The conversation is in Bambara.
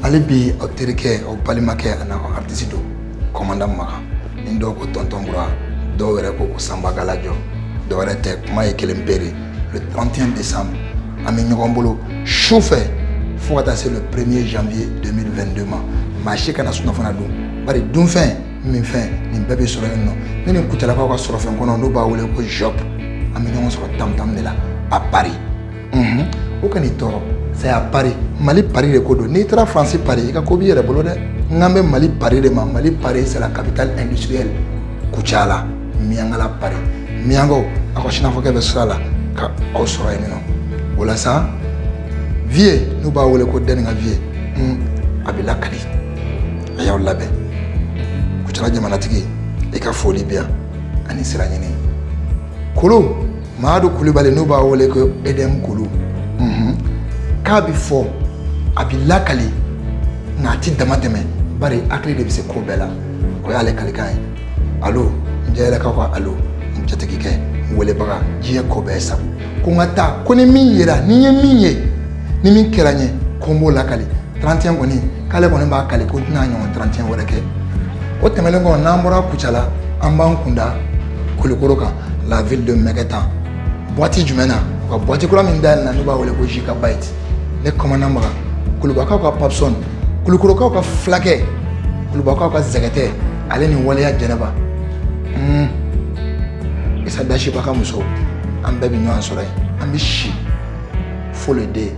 Hali bi aw terikɛ, aw balimakɛ ani aw artiste don, commandant Makan. Ni dɔw ko tonton Bura, dɔw yɛrɛ ko ko Sanba Galajɔ, dɔw wɛrɛ tɛ, kuma ye kelen pe de. Le 31 décembre, an bɛ ɲɔgɔn bolo su fɛ fo ka taa se le 1er janvier 2022 ma. Maa si kana sunɔfana dun, bari dunfɛn, minfɛn, nin bɛɛ bɛ sɔrɔ yen nɔ. Ne ni Kucalakaw ka sɔrɔfɛn kɔnɔ, n'u b'a wele ko Jop, an bɛ ɲɔgɔn sɔrɔ Tam-Tam de la à Paris. O kan'i tɔɔrɔ, c'est à Paris, Mali Paris de ko don. N'i taara France Paris, i ka ko b'i yɛrɛ bolo dɛ. N k'an bɛ Mali Paris de ma. Mali Paris, c'est la capitale industrielle, Kucala, Miyankala Paris. Miyankaw, aw ka sinafɔkɛ bɛ sira la ka aw sɔrɔ yen nɔ. O la sa, vieux, n'u b'a wele ko Dɛni ka vieux, a bɛ lakali, a y'aw labɛn. Kucala jamanatigi, i ka foli bɛ yan ani sira ɲini. Kolo Mahadu Kulibali, n'u b'a wele ko Edem Kolo, k'a bɛ fɔ, a bɛ lakali, nka a ti dama tɛmɛ, bari hakili de bɛ se ko bɛɛ la. O y'ale kalikan ye. Alo, n jɛyɛlɛkaw ka alo, n jatigikɛ, n welebaga, diɲɛ ko bɛɛ sabu ko n ka taa ko ni min yera, ni n ye min ye, ni min kɛra n ye, ko n b'o lakali. 31 kɔni, k'ale kɔni b'a kali ko n tɛna ɲɔgɔn 31 wɛrɛ kɛ. O tɛmɛnen kɔ, n'an bɔra Kucala, an b'an kunda Kulukoro kan, la ville de Mɛgɛtan. Boîte jumɛn na? U ka boîte kura min dayɛlɛ na, n'u b'a wele ko Jika Bite. Ne commandant Maga, Kulubakaw ka Papson, Kulukorokaw ka fulakɛ, Kulubakaw ka zɛgɛtɛ, ale ni waleya jɛnɛba, Isa Dasiba ka muso, an bɛɛ bɛ ɲɔgɔn sɔrɔ yen. An bɛ si fo le den.